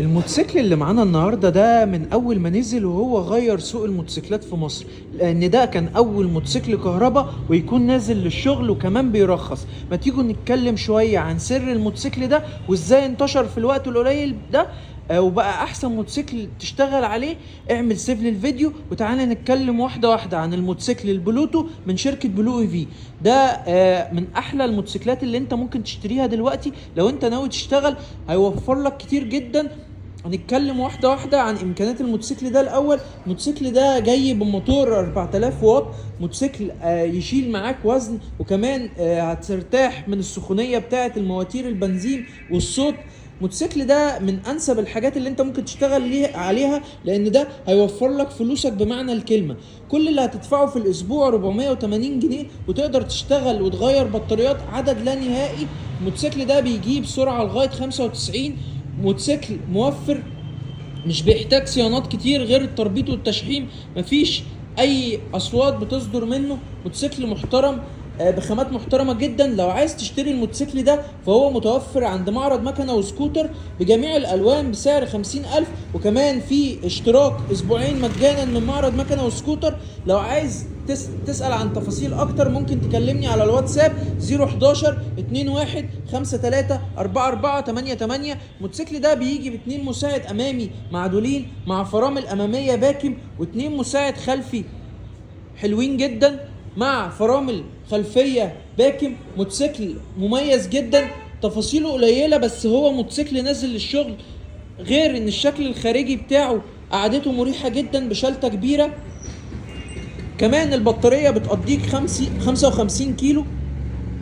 الموتوسيكل اللي معانا النهارده ده من اول ما نزل وهو غير سوق الموتوسيكلات في مصر، لان ده كان اول موتوسيكل كهرباء ويكون نازل للشغل وكمان بيرخص. ما تيجوا نتكلم شوية عن سر الموتوسيكل ده وازاي انتشر في الوقت القليل ده وبقى احسن موتوسيكل تشتغل عليه. اعمل save للفيديو وتعالى نتكلم واحدة واحدة عن الموتوسيكل البلوتو من شركة بلو اي في. ده من احلى الموتوسيكلات اللي انت ممكن تشتريها دلوقتي لو انت ناوي تشتغل، هيوفر لك كتير جدا. هنتكلم واحدة واحدة عن إمكانيات الموتوسيكل ده. الأول، الموتوسيكل ده جاي بموتور 4000 واط، موتوسيكل يشيل معاك وزن، وكمان هترتاح من السخونية بتاعة المواتير البنزين والصوت. الموتوسيكل ده من أنسب الحاجات اللي أنت ممكن تشتغل عليها، لأن ده هيوفر لك فلوسك بمعنى الكلمة. كل اللي هتدفعه في الأسبوع 480 جنيه، وتقدر تشتغل وتغير بطاريات عدد لا نهائي. الموتوسيكل ده بيجيب سرعة لغاية 95، موتوسيكل موفر، مش بيحتاج صيانات كتير غير التربيط والتشحيم، مفيش اي اصوات بتصدر منه. موتوسيكل محترم بخامات محترمه جدا. لو عايز تشتري الموتوسيكل ده فهو متوفر عند معرض مكنه وسكوتر بجميع الالوان بسعر 50,000، وكمان في اشتراك اسبوعين مجانا من معرض مكنه وسكوتر. لو عايز تسأل عن تفاصيل اكتر ممكن تكلمني على الواتساب 011 21 53 44 88. الموتوسيكل ده بيجي باتنين مساعد امامي معدولين مع فرامل امامية باكم، واتنين مساعد خلفي حلوين جدا مع فرامل خلفية باكم. موتوسيكل مميز جدا، تفاصيله قليله بس هو موتوسيكل نازل للشغل. غير ان الشكل الخارجي بتاعه قعدته مريحه جدا بشلته كبيرة، كمان البطارية بتقضيك 55 كيلو.